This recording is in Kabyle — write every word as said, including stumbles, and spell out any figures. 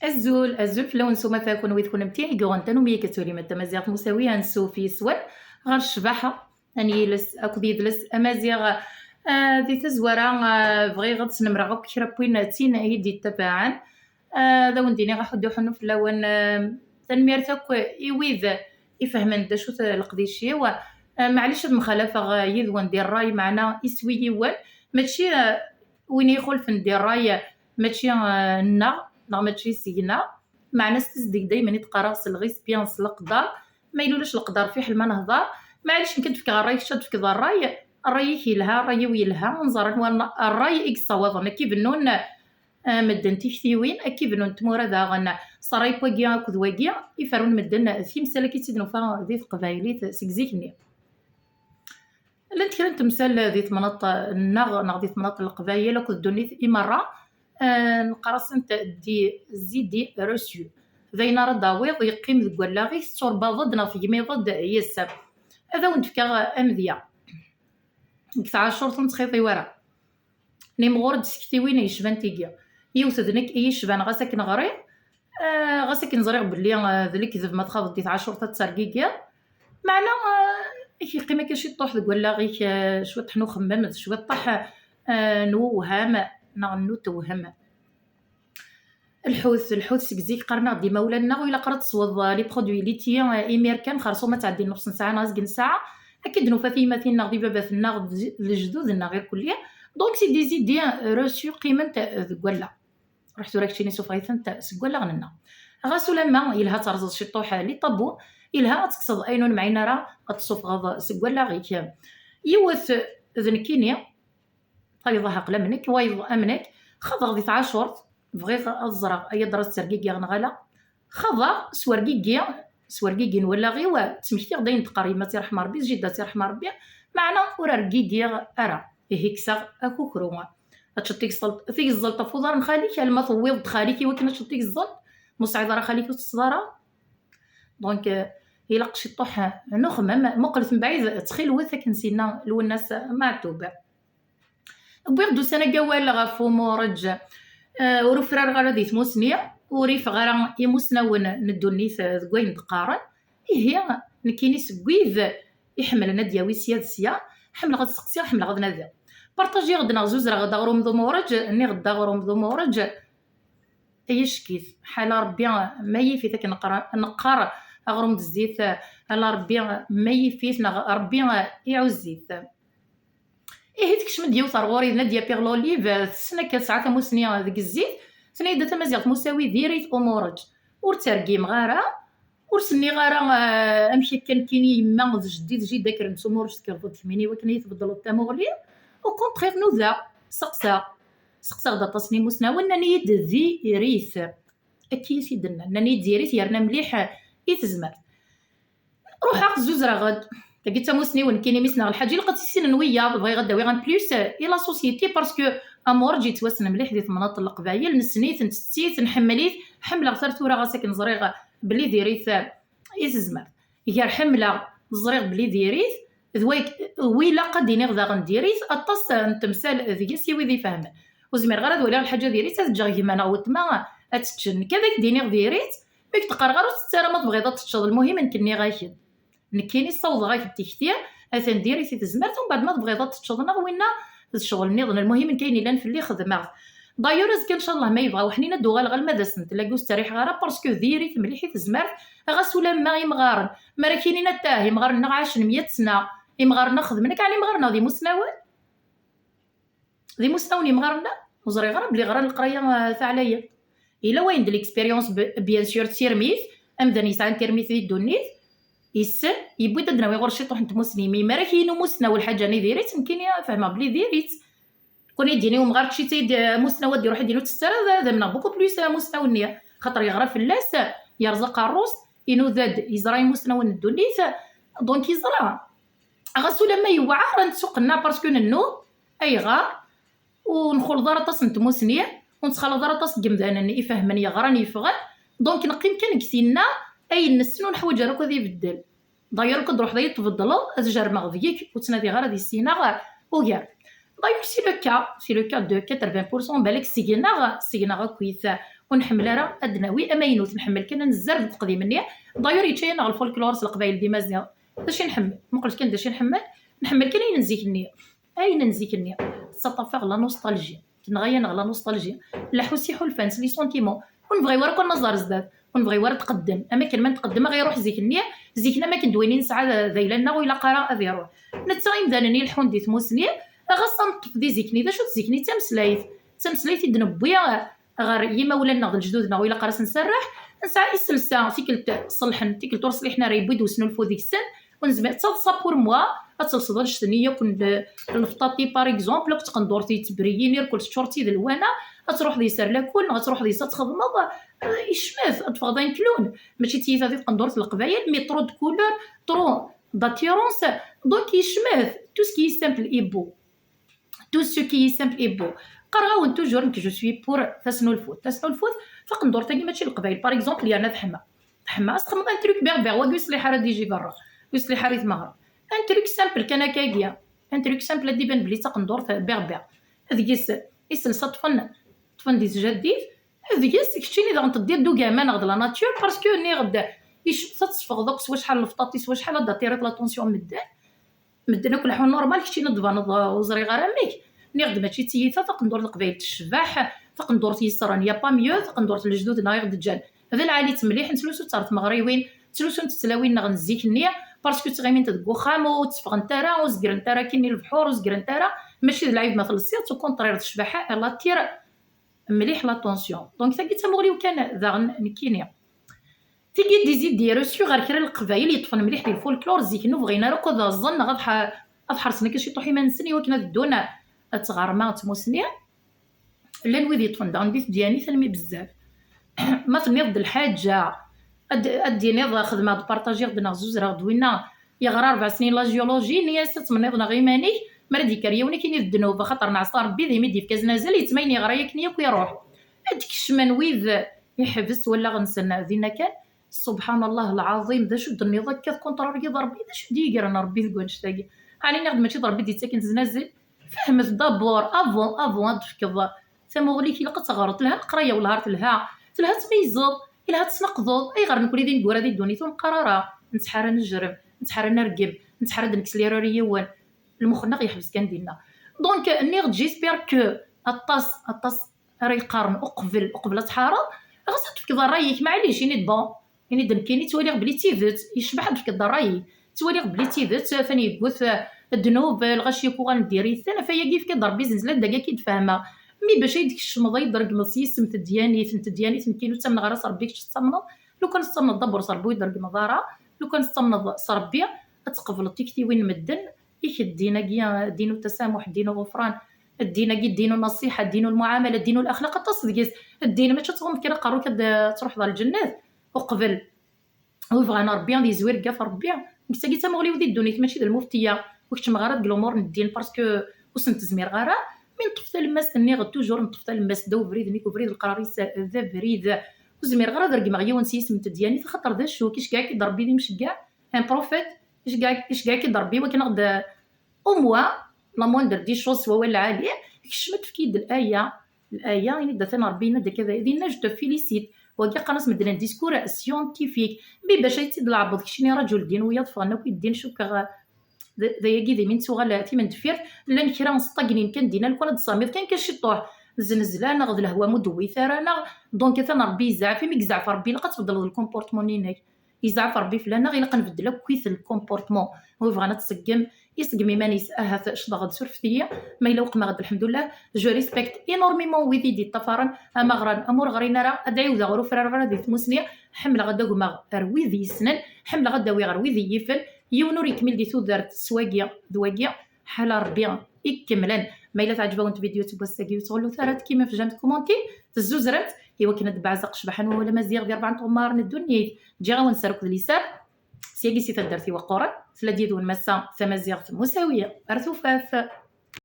Azul, azul fell-awen s umata kunwi d kunemti i yuɣen tanumi akka tulimt tamaziɣt musawi ansuf yes-wen ɣer ccbaḥa n yiles akked yidles amaziɣ. Ah, di tazwara, ah, bɣiɣ ad snemreɣ akk kra n win d tin i d-yettabaɛen. Ah, ad awen-d-iniɣ aḥuddu ḥunnu fell-awen. Ah, tanemmirt akk i wid ifehmen d acu-t leqdic-iw. Ah, maɛlic ad mxalafeɣ, ah, yid-wen di ṛṛay, meɛna iswi yiwen, mačči, ah, win ixulfen di ṛṛay, mačči, ah, nneɣ, neɣ mačči seg-neɣ. Meɛna s tezdeg daymen i d-qqareɣ s lɣispi, s leqder. Ma yella ulac leqder, fiḥel ma nehder. Maɛlic, nekk ad d-fkeɣ ṛṛay, kečč ad d-tefkeḍ ṛṛay. Ṛṛay-ik yelha, ṛṛay-iw yelha, ad nẓer anwa ṛṛay i yessawaḍen. Akka i bennun, ah, medden tiktiwin, akka i bennun tmura daɣen. S ṛṛay n wagi akked wagi i ferrun medden timsal akka i tt-id-nufa di teqbaylit seg zik-nni. Llant kra n temsal di temnaḍt-nneɣ neɣ di temnaḍt n Leqbayel akked ddunit i merra, eh, neqqar-asent des idées reçues. D ayen ara d-tawiḍ yeqqim deg wallaɣ-ik, tetturbaḍeḍ-d neɣ tegmiḍeḍ-d yes-s. Ad awen-d-fkeɣ amedya. Deg tɛacurt ur nettxiḍi wara. Nimɣur-d s tektiwin yecban tigi. Yiwet d nekk i yi-yecban ɣas akken ɣriɣ, eh, ɣas akken ẓriɣ belli, eh, d lekdeb ma txaḍeḍ di tɛacurt ad tergigiḍ. Meɛna, eh, i k-yeqqim akka ciṭṭuḥ deg wallaɣ-ik, eh, cwiṭṭaḥ n uxemmem d cwiṭṭaḥ, eh, n uwham neɣ n utewhem. Lḥut, lḥut seg zik qqaren-aɣ-d imawlan-nneɣ, ur ilaq ara ad tesweḍ, eh, les produits laitiers, eh, imir kan, xerṣum ad tɛeddi nnefṣ n ssaɛa neɣ azgen n ssaɛa, akken d-nufa tiymatin-nneɣ d ibabaten-nneɣ d, d lejdud-nneɣ irkelli. Donc, c'est des idées reçues qqiment deg wallaɣ. Ruḥ tura keččini sufeɣ-itent seg wallaɣ-nneɣ. Ɣas ulamma yelha ad terẓeḍ ciṭṭuḥ les tabous, yelha ad tekkseḍ ayen ur nemɛin ara ad tessufɣeḍ seg wallaɣ-ik. Yiwet d nekkini, tayeḍ aql am nekk, wayeḍ am nekk, xaḍeɣ di tɛacurt, bɣiɣ ad ẓreɣ aya d-tergigiɣ neɣ ala. Xaḍeɣ s wergigi, s wergigi n wallaɣ-iw, ttmektiɣ-d ayen d-teqqar yemma ad tt-iṛḥem Ṛebbi, d jidda ad tt-iṛḥem Ṛebbi, meɛna ur rgigiɣ ara. Ihi kkseɣ akukru. Ad teččeḍ tigeẓẓalt, tigeẓẓalt ɣef uḍar n xali-k, alma tewwiḍ-d xali-k i wakken ad teččeḍ tigeẓẓalt, ma ur tesɛiḍ ara xali-k ur tettesseḍ ara. Donc, eh, ilaq ciṭṭuḥ n uxemmem. Muqlet mebɛid, ttxil-wet, akken s-yenna Lwennas Meɛtub. Wwiɣ-d ussan-agi awal ɣef umureǧ, eh, ur ufrareɣ ara di tmusni, ur ifeɣ ara imusnawen n ddunit, eh, deg wayen d-qqaren. Ihi, nekkini seg wid iḥemmlen ad d-yawi sya d sya, ḥemmleɣ ad steqsiɣ, ḥemmleɣ ad nadiɣ. Partagiɣ-d neɣ zuzreɣ-d aɣrum d umureǧ, nniɣ-d aɣrum d umureǧ, ay ackit, ḥala Ṛebbi ma yif-it akken neqqar, neqqar aɣrum d zzit, ala Ṛebbi ma yif-it neɣ Ṛebbi iɛuzz-it. Ihi tekcem-d yiwet ar ɣur-i d Nadia Pirlolive, tessen akka tesɛa tamusni deg zzit, tenna-yi-d a tamaziɣt musawi diri-t umureǧ. Ur ttergimeɣ ara, ur s-nniɣ ara, eh, amek akka nekkini yemma d jeddi d jidda kkren s umureǧ tekkreḍ-d kemmini wakken ad iyi-tbeddleḍ tamuɣli. Au contraire, nudaɣ, seqsaɣ. Seqsaɣ-d aṭas n imusnawen, nnan-iyi-d diri-t. Akka i t-id-nnan. Nnan-iyi-d diri-t yerna mliḥ i tezmert. Ruḥeɣ zuzreɣ-d. Tagi d tamusni-w nekkini mi s-nniɣ lḥaǧa ilaq ad tt-issinen wiyaḍ, bɣiɣ ad d-awiɣ en plus, eh, i la société, parce que amureǧ yettwassen mliḥ di temnaḍt n Leqbayel, nessen-it, ntett-it, nḥemmel-it, ḥemmleɣ-t ar tura ɣas akken ẓriɣ belli diri-t, eh, i tezmert. Gar ḥemmleɣ, ẓriɣ belli diri-t, d way, wi ilaq ad d-iniɣ daɣen diri-t, aṭas n temsal deg-s i wid ifehmen. Ur zmireɣ ara ad waliɣ lḥaǧa diri-tt, ad ǧǧeɣ gma neɣ weltma ad tt-ččen. Nekk ad ak-d-iniɣ diri-tt, mi k-d-qqareɣ ara ur tett ara ma tebɣiḍ ad teččeḍ, lmuhim nekk nniɣ-ak-d. Nekkini ssawḍeɣ-ak-d tikti, atan diri-t i tezmert, umbeɛd ma tebɣiḍ ad teččeḍ neɣ winna d ccɣel nniḍen, lmuhim nekk ayen illan fell-i xedmeɣ-t. D'ailleurs, azekka, ncallah, ma yebɣa uḥnin, ad d-uɣaleɣ alma d asen-t, la ur ttserriḥeɣ ara, parce que diri-t mliḥ i tezmert, ɣas ulamma imɣaren, mi ara k-inin attah, imɣaren-nneɣ ɛacen meyya sna, imɣaren-nneɣ xedmen akka, ɛni imɣaren-nneɣ d imusnawen? D imusnawen yimɣaren-nneɣ? Ur ẓriɣ ara belli ɣran leqraya, eh, taɛlayant. Yella wayen d l'expérience, b-, bien sûr, d tirmit, amdan yesɛan tirmit di ddunit, yessen, yewwi-d ad d-nawi ɣur-s ciṭuḥ n tmusni, mi ara k-yini umusnaw lḥaǧa-nni diri-tt, nekkini fehmeɣ belli diri-tt. Kuni d-yini umɣar ttcitay-d, eh, amusnaw ad d-iruḥ ad d-yini ur tett ara, d, d amneɣ beaucoup plus amusnaw-nni, xaṭer yeɣra fell-as, yerẓa aqerru-s, inuda-d, yeẓra imusnawen n ddunit, donc yeẓra. Ɣas ulamma yewɛer ad nettuqenneɛ parce que nennum, ayɣer? Ur nxulleḍ ara aṭas n tmusni, ur nettxalaḍ ara aṭas n yemdanen ifehmen, yeɣran, yeffɣen. Donc neqqim kan deg tinna, ayen nessen ur neḥwaǧ ara akk ad ibeddel. D'ailleurs, akk ad ruḥeḍ ad yi-tbeddleḍ, ad jerrmeɣ deg-k, ur ttnadiɣ ara ad issineɣ ugar. D'ailleurs, c'est le cas, c'est le cas de quatre-vingts pour cent, balak seg-neɣ, seg-neɣ akkit. ur nḥemmel ara ad d-nawi amaynut, nḥemmel kan ad nezzer deg uqdim-nni. D'ailleurs yečča-yaneɣ lfolklore s leqbayel d imaziɣen. D acu i nḥemmel? Muqlet kan d acu i nḥemmel. Nḥemmel kan ayen n zik-nni. Ayen n zik-nni. Tettaṭṭaf-aɣ la nostalgie. Tenɣa-yaneɣ la nostalgie. Leḥḥus iḥulfan s les sentiments. Ur nebɣi ara kan ad naẓ ar zdat. Ur nebɣi ara tqeddem. Am akken ma nqeddem, aɣ iruḥ zik-nni. Zik-nni am akken d win i nesɛa d, d ayla-nneɣ, ur ilaq ara ad iruḥ. Netta imdanen ileḥḥun di tmusni, ɣas ad neṭṭef di zik-nni. D acu d zik-nni? D tameslayt. D tameslayt i d-newwi ɣer yimawlan-nneɣ d lejdud-nneɣ, ur ilaq ara s-nserreḥ. Nesɛa iselsa, tikkelt ṣelḥen, tikkelt ur ṣliḥen ara, yewwi-d wesnulfu deg-sen. Ur nezmir, d taḍsa pour moi, ad telseḍ annect-nni yakk n l-, lefṭaṭi, par exemple, akked tqendurt yettbriyin, irkul teččuṛ-tt-id lwana, ad truḥeḍ yes ar lakul, neɣ ad truḥeḍ yes ad txedmeḍ, eh, icmet, ad teffɣeḍ un clown. Mačči d tiyita di tqendurt n Leqbayel, mais trop de couleurs, trop d'attirance, donc yecmet, tout ce qui est simple est beau. Tout ce qui est simple est beau. Qqareɣ-awen toujours nekk, je suis pour tasnulfut. Tasnulfut, taqendurt-agi mačči n Leqbayel. Par exemple, yerna teḥma. Teḥma, ad s-txedmeḍ un truc berbère, wagi ur yeṣliḥ ara ad d-yejji berra. Ur yeṣliḥ ara i tmeɣra. Un truc simple kan akkagi. Un truc simple ad d-iban belli d taqendurt berbère. Deg-s, iselsa ṭṭfen, ṭṭfen di tjaddit. Deg-s, keččini daɣen teddiḍ d ugama neɣ d la nature, parce que nniɣ-d, icmet ad tesfeɣeḍ akk s wacḥal n lefṭaṭi, s wacḥal ad d-attiriḍ l'attention n medden. Medden akk leḥḥun normal, keččini ad d-tbaneḍ, uh, ur ẓriɣ ara amek. Nniɣ-d mačči d tiyita, taqendurt n Leqbayel tecbeḥ, taqendurt yeṣran, y a pas mieux, taqendurt n lejdud-nneɣ i ɣ-d-ǧǧan. D lɛali-tt mliḥ, nettlusu-tt ɣer tmeɣriwin, ttlusunt tlawin-nneɣ n zik-nni, parce que ttɣimint deg uxxam, ur tteffɣent ara, ur zegrent ara akkin i lebḥur, ur zegrent ara, mačči d lɛib ma telsiḍ, au contraire, tecbeḥ, elle attire mliḥ l'attention. Donc, tagi d tamuɣli-w kan daɣen nekkini. Tigi d des idées reçues ɣer kra n Leqbayel yeṭṭfen mliḥ di lfolklore zik, ur bɣin ara akk ad ẓẓen neɣ ad ḥa-, ad ḥersen akka ciṭuḥ iman-nsen i wakken ad ddun ar tɣerma n tmusni. Llan wid yeṭṭfen daɣen di tedyanit almi bezzaf. Ma tenniḍ-d lḥaǧa, ad, ad d-tiniḍ xedmeɣ-d, partagiɣ-d neɣ zuzreɣ-d winna, yeɣra rebɛa snin la géologie, nni-as ad tmenniḍ neɣ iman-ik, mi ara d-yekker yiwen, ad k-yini d ddnub, axaṭer neɛṣa Rebbi, d imi d-yefka azen azal, yettmayen yeɣra yakken yakk iruḥ. Ad d-kecmen wid iḥbes wallaɣ-nsen dinna kan, subḥan Allah lɛaẓim, d acu d-tenniḍ akka, tkunṭrariḍ Rebbi, d acu d-yegren Rebbi deg wannect-agi? Ɛni nniɣ-d mačči d Rebbi d-yettaken zna azal? Fehmet d'abord, avant, avant ad d-tefkeḍ tamuɣli-k, ilaq ad teɣreḍ, telha leqraya, wellah telha, telha ad tmeyyzeḍ, ilha ad tesneqdeḍ. Ayɣer nekni d ineggura di ddunit ur neqqar ara? Nettḥar ad nejrem, nettḥar ad nergem, nettḥar ad d-nekkes l'erreur i yiwen. Lmux-nneɣ yeḥbes kan dinna. Donc, nniɣ-d, j'espère que aṭas, aṭas ara yeqqaren uqbel, uqbel ad tḥareḍ, ɣas ad tefkeḍ ṛṛay-ik, maɛlic, ini-d bon, ini-d nekkini ttwaliɣ belli d tidet, yecbeḥ ad tefkeḍ ṛṛay-ik, ttwaliɣ belli d tidet, atan yegget, eh, ddnub, eh, lɣaci yakk uɣalen diri-ten, ɣef ayagi yefka-d Ṛebbi zznezla, d dagi akka i d-fehmeɣ. Mi bac ay d-tkecmeḍ, ay d-regmeḍ s yisem n tedyanit, n tedyanit, nekkini ur ttamneɣ ara s Ṛebbi, kečč tettamneḍ, lukan tettamneḍ d abur s Ṛebbi ur yi-d-regmeḍ ara, lukan tettamneḍ s Ṛebbi, ad tqebleḍ tiktiwin n medden, ik ddin-agi, ddin utasamuḥ, ddin uɣufran, ddin-agi, ddin unaṣiḥa, ddin ulmuɛamala, ddin ulaxlaq, aṭas deg-s. Ddin mačči ad tɣummeḍ kan aqerru-k ad, ad truḥeḍ ɣer lǧennet, uqbel. Ur bɣan Ṛebbi ad yezwir deg at Ṛebbi. Nekk tagi d tamuɣli-w di ddunit, mačči d lmuftiya. Ur keččmeɣ ara deg lumuṛ n ddin, parce que ur sent-zmireɣ ara. Mi neṭṭef talemmast, nniɣ toujours neṭṭef talemmast, d ubrid-nni, ubrid leqrar-is d abrid. Ur zmireɣ ara ad regmeɣ yiwen s yisem n tedyanit, axaṭer d acu, iceggeɛ-ik-id Ṛebbi d imceggeɛ, un prophète, iceggeɛ-, iceggeɛ-ik-id Ṛebbi wakken ad ɣ-d, au moins, la moindre des choses, s wawal lɛali, kecmet, efk-iyi-d laya, laya, ini-d atan Ṛebbi yenna-d akka, dinna, je te félicite. Wagi qqaren-as medden un discours scientifique. Mi bac ay tt-id-lɛebbeḍ, keččini raǧu ldin, wiyaḍ ffɣen akk i ddin, cukkeɣ d, d ayagi d imi nettuɣal timendeffirt. Llan kra stagnin kan dinna, lukan ad d-samiḍ kan, kan ciṭuḥ, zznezla neɣ d lehwa mu d-tewwit ara, neɣ, donc atan Ṛebbi yezɛef, imi yezɛef Ṛebbi ilaq ad tbeddleḍ le comportement-inek. Yezɛef Ṛebbi fell-aneɣ, ilaq nbeddel akkit le comportement. Wi bɣan ad tseggem, iseggem iman-is, ahat ccḍeɣ-d, surfet-iyi, ma yella uqmeɣ-d, lḥemdullah. Je respecte énormément wid i d-yeṭṭafaren, ama ɣran, ama ur ɣrin ara, ad ɛiwdeɣ ur ufrareɣ ara di tmusni. Ḥemmleɣ ad agmeɣ ar wid yessnen, ḥemmleɣ ad awiɣ ar wid yifen. Yiwen ur yekmil di tudert s wagi d wagi, ḥala Ṛebbi i ikemmlen. Ma yella teɛǧeb-awent vidéo n wass-agi, ur ttɣullut ara ad tekkimem f j'aime, commenter, tezzuzremt, i wakken ad d-beɛzeɣ ccbaḥa n wawal amaziɣ di rebɛa n tɣemmar n ddunit. Ǧǧiɣ-awen sser akked liser. Syagi si taddart iweqquren, tella-d yid-wen massa tamaziɣt Musawi ar tufat.